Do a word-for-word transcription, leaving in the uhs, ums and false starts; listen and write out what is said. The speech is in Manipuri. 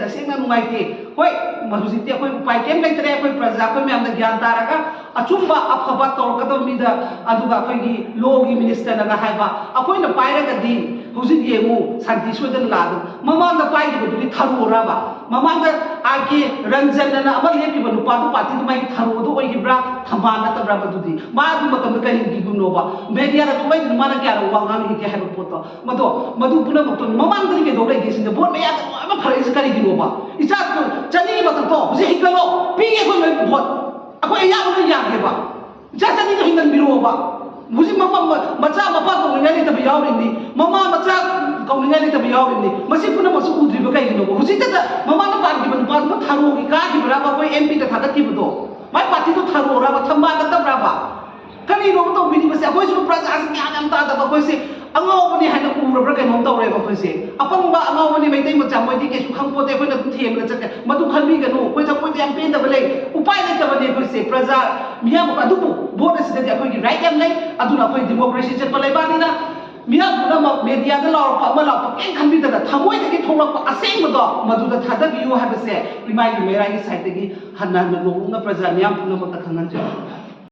ꯇꯁꯦꯡꯅ ꯅꯨꯡꯉꯥꯏꯇꯦ꯫ ꯍꯣꯏ, ꯍꯧꯖꯤꯛꯇꯤ ꯑꯩꯈꯣꯏ ꯎꯄꯥꯏ ꯀꯩꯝ ꯂꯩꯇ꯭ꯔꯦ꯫ ꯑꯩꯈꯣꯏ ꯄ꯭ꯔꯖꯥ, ꯑꯩꯈꯣꯏ ꯃꯌꯥꯝꯅ ꯒ꯭ꯌꯥꯟ ꯇꯥꯔꯒ ꯑꯆꯨꯝꯕ ꯑꯐꯕ ꯇꯧꯔꯛꯀꯗꯕ ꯃꯤꯗ, ꯑꯗꯨꯒ ꯑꯩꯈꯣꯏꯒꯤ ꯂꯣꯒꯤ ꯃꯤꯅꯤꯁꯇꯔꯅꯒ ꯍꯥꯏꯕ, ꯑꯩꯈꯣꯏꯅ ꯄꯥꯏꯔꯒꯗꯤ ꯍꯧꯖꯤꯛ ꯌꯦꯡꯉꯨ, ꯁꯥꯟꯇꯤ ꯁꯣꯏꯗꯅ ꯂꯥꯛꯑꯗꯧ꯫ ꯃꯃꯥꯡꯗ ꯄꯥꯏꯈꯤꯕꯗꯨꯗꯤ ꯊꯔꯣꯔꯕ? ꯃꯃꯥꯡꯗ ꯑꯥꯔ ꯀꯦ ꯔꯟꯖꯟ ꯑꯅ ꯑꯃ ꯂꯦꯞꯄꯤꯕ ꯅꯨꯄꯥꯗꯨ ꯄꯥꯔꯇꯤꯗꯨ ꯃꯥꯒꯤ ꯊꯔꯣꯗꯨ ꯑꯣꯏꯈꯤꯕ꯭ꯔꯥ, ꯊꯝꯕꯥꯜ ꯅꯠꯇꯕ꯭ꯔꯥ? ꯃꯗꯨꯗꯤ ꯃꯥ ꯑꯗꯨ ꯃꯇꯝꯗ ꯀꯔꯤꯒꯤꯅꯣꯕ? ꯃꯦꯗꯤꯌꯥꯗ ꯊꯣꯛꯂꯛꯏꯗꯨꯅ ꯃꯥꯅ ꯀꯌꯥꯔꯣꯛ ꯋꯥ ꯉꯥꯡꯈꯤꯒꯦ ꯍꯥꯏꯕ ꯄꯣꯠꯇꯣ? ꯃꯗꯣ, ꯃꯗꯨ ꯄꯨꯝꯅꯃꯛꯇꯣ ꯃꯃꯥꯡꯗꯗꯤ ꯀꯩꯗꯧ ꯂꯩꯒꯦ ꯁꯤꯅ? ꯚꯣꯠ ꯃꯌꯥꯗ ꯂꯣꯏꯅꯃꯛ ꯐꯔꯛꯏꯁꯦ ꯀꯔꯤꯒꯤꯅꯣꯕ? ꯏꯆꯥ ꯆꯅꯤ ꯃꯊꯛꯇꯣ ꯍꯧꯖꯤꯛ ꯍꯤꯡꯒꯠꯂꯣ, ꯄꯤꯒꯦ ꯑꯩꯈꯣꯏ ꯂꯣꯏ ꯚꯣꯠ, ꯑꯩꯈꯣꯏ ꯑꯌꯥꯕ ꯂꯣꯏ ꯌꯥꯒꯦꯕ꯫ ꯏꯆꯥ ꯆꯅꯤꯗꯣ ꯍꯤꯡꯒꯟꯕꯤꯔꯛꯑꯣꯕ꯫ ꯍꯧꯖꯤꯛ ꯃꯄꯥ, ꯃ-, ꯃꯆꯥ ꯃꯄꯥ ꯀꯧꯅꯤꯡꯉꯥꯏ ꯂꯩꯇꯕ ꯌꯥꯎꯔꯤꯕꯅꯤ, ꯃꯃꯥ ꯃꯆꯥ ꯀꯧꯅꯤꯡꯉꯥꯏ ꯂꯩꯇꯕ ꯌꯥꯎꯔꯤꯕꯅꯤ꯫ ꯃꯁꯤ ꯄꯨꯝꯅꯃꯛꯁꯨ ꯎꯗ꯭ꯔꯤꯕ ꯀꯩꯒꯤꯅꯣꯕ? ꯍꯧꯖꯤꯛꯇꯗ ꯃꯃꯥꯅ ꯄꯥꯟꯈꯤꯕ ꯅꯨꯄꯥꯗꯨꯅ ꯊꯥꯔꯣꯒꯤ ꯀꯥꯈꯤꯕ꯭ꯔꯥꯕ? ꯑꯩꯈꯣꯏ ꯑꯦꯝ ꯄꯤꯗ ꯊꯥꯒꯠꯈꯤꯕꯗꯣ, ꯃꯥꯏ ꯄꯥꯔꯇꯤꯗꯣ ꯊꯥꯔꯣꯔꯕ, ꯊꯝꯕꯥꯜ ꯅꯠꯇꯕ꯭ꯔꯕ? ꯀꯔꯤꯅꯣꯕ ꯇꯧꯕꯤꯔꯤꯕꯁꯦ? ꯑꯩꯈꯣꯏꯁꯤꯕꯨ ꯄ꯭ꯔꯖꯥꯁꯤ ꯒ꯭ꯌꯥꯟ ꯌꯥꯝ ꯇꯥꯗꯕ, ꯑꯩꯈꯣꯏꯁꯦ ꯑꯉꯥꯎꯕꯅꯤ ꯍꯥꯏꯅ ꯎꯔꯕ꯭ꯔꯥ ꯀꯩꯅꯣꯝ ꯇꯧꯔꯦꯕ꯫ ꯑꯩꯈꯣꯏꯁꯦ ꯑꯄꯪꯕ ꯑꯉꯥꯎꯕꯅꯤ, ꯃꯩꯇꯩ ꯃꯆꯥ, ꯃꯣꯏꯗꯤ ꯀꯩꯁꯨ ꯈꯪꯄꯣꯠꯇꯦ, ꯑꯩꯈꯣꯏꯅ ꯑꯗꯨꯝ ꯊꯦꯝꯕꯗ ꯆꯠꯀꯦ꯫ ꯃꯗꯨ ꯈꯟꯕꯤꯒꯅꯨ, ꯑꯩꯈꯣꯏ ꯊꯃꯣꯏꯗ ꯌꯥꯝ ꯄꯦꯟꯗꯕ ꯂꯩ, ꯎꯄꯥꯏ ꯂꯩꯇꯕꯅꯤ ꯑꯩꯈꯣꯏꯁꯦ ꯄ꯭ꯔꯖꯥ ꯃꯤꯌꯥꯝ꯫ ꯑꯗꯨꯕꯨ ꯚꯣꯠ ꯑꯁꯤꯗꯗꯤ ꯑꯩꯈꯣꯏꯒꯤ ꯔꯥꯏꯠ ꯌꯥꯝ ꯂꯩ, ꯑꯗꯨꯅ ꯑꯩꯈꯣꯏ ꯗꯤꯃꯣꯀ꯭ꯔꯦꯁꯤ ꯆꯠꯄ ꯂꯩꯕꯥꯛꯅꯤꯅ ꯃꯤꯌꯥꯝ ꯄꯨꯝꯅꯃꯛ ꯃꯦꯗꯤꯌꯥꯗ ꯂꯥꯎꯔꯛꯄ ꯑꯃ ꯂꯥꯎꯔꯛꯄ ꯀꯔꯤꯝ ꯈꯟꯕꯤꯗꯅ ꯊꯃꯣꯏꯗꯒꯤ ꯊꯣꯛꯂꯛꯄ ꯑꯁꯦꯡꯕꯗꯣ ꯃꯗꯨꯗ ꯊꯥꯗꯕꯤꯌꯨ ꯍꯥꯏꯕꯁꯦ ꯏꯃꯥꯒꯤ ꯃꯩꯔꯥꯒꯤ ꯁꯥꯏꯠꯇꯒꯤ ꯍꯟꯅ ꯍꯟꯅ ꯅꯧꯍꯧꯅ ꯄ꯭ꯔꯖꯥ ꯃꯤꯌꯥꯝ ꯄꯨꯝꯅꯃꯛꯇ ꯈꯪꯍꯟꯖꯔꯤ꯫